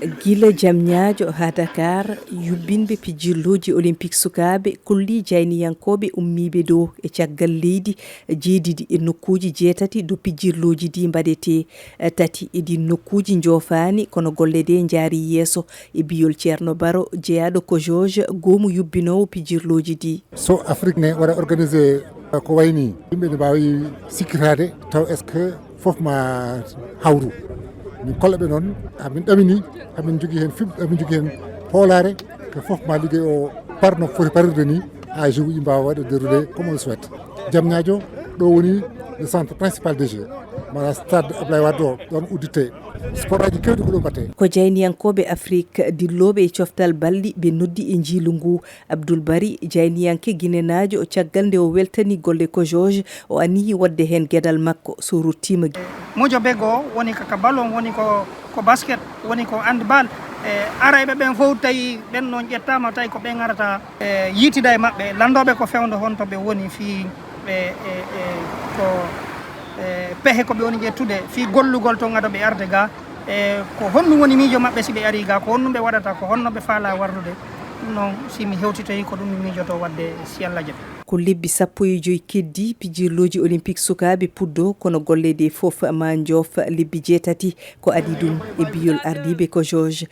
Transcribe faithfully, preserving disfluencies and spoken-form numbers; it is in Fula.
Gila Jamñaajo haa Dakar, yuɓɓinɓe pijirlooji Olympique sukaaɓe kollii jayniyankooɓe ummiiɓe ɗo e caggal leydi jeeɗiɗi e nokkuuji jeetati ɗo pijirlooji ɗi mbaɗetee. Tati e ɗiin nokkuuji njoofaani, kono golle ɗe njaarii yeeso. E biyol Ceerno Baro, jeyaaɗo COJOJ, goomu yuɓɓinoowo pijirlooji ɗi. So Afrik ne waɗa organisé ko wayi nii, yimɓe ne mbaawi sikkitaade taw est-ce que fof ma hawru. Min kolla ɓe noon, amin ɗamini, amin njogii heen fiɓ, amin njogii heen hoolaare, que fof ma liggey o par no foti parirde nii, haa jeux uji mbaawa waɗa déroulé comme on le souhaite. Jamñaajo, ɗo woni le centre principal des jeux, maanaam stade Ablaye Wade o, ɗoon udditee. Sport aji keewɗi ko ɗo mbaɗtee. Ko jayniyankooɓe Afrik dillooɓe e coftal balɗi ɓe noddi e njiilu ngu. Abdoul Bari, jayniyanke ginenaajo, caggal nde o weltani golle COJOJ, o aniyi waɗde heen geɗal makko so ruttiima. Mojo Bego woni ka, ka ballon, woni ko, ko basket, woni ko handball. E arayɓe ɓen fof tawi ɓen noon ƴettaama, tawi ko ɓe ngarata, e, yiitida e maɓɓe, lanndooɓe ko fewndo honto ɓe woni fii ɓe, e, e, ko, e, pehe ko ɓe woni ƴettude fii gollugol toon ado ɓe arde ga. E ko honɗum woni miijo maɓɓe si ɓe arii ga? Ko honɗum ɓe waɗata? Ko honno ɓe faalaa wardude? Ɗum noon, si mi hewtitoyi, ko ɗum mi miijoto waɗde, si Allah jaɓi. Ko lebbi sappo e joy keddi pijirlooji Olympique sukaaɓe puddo, kono golle ɗe fof ma njoof lebbi jeetati. Ko adii ɗum e biyol ardiiɓe COJOJ.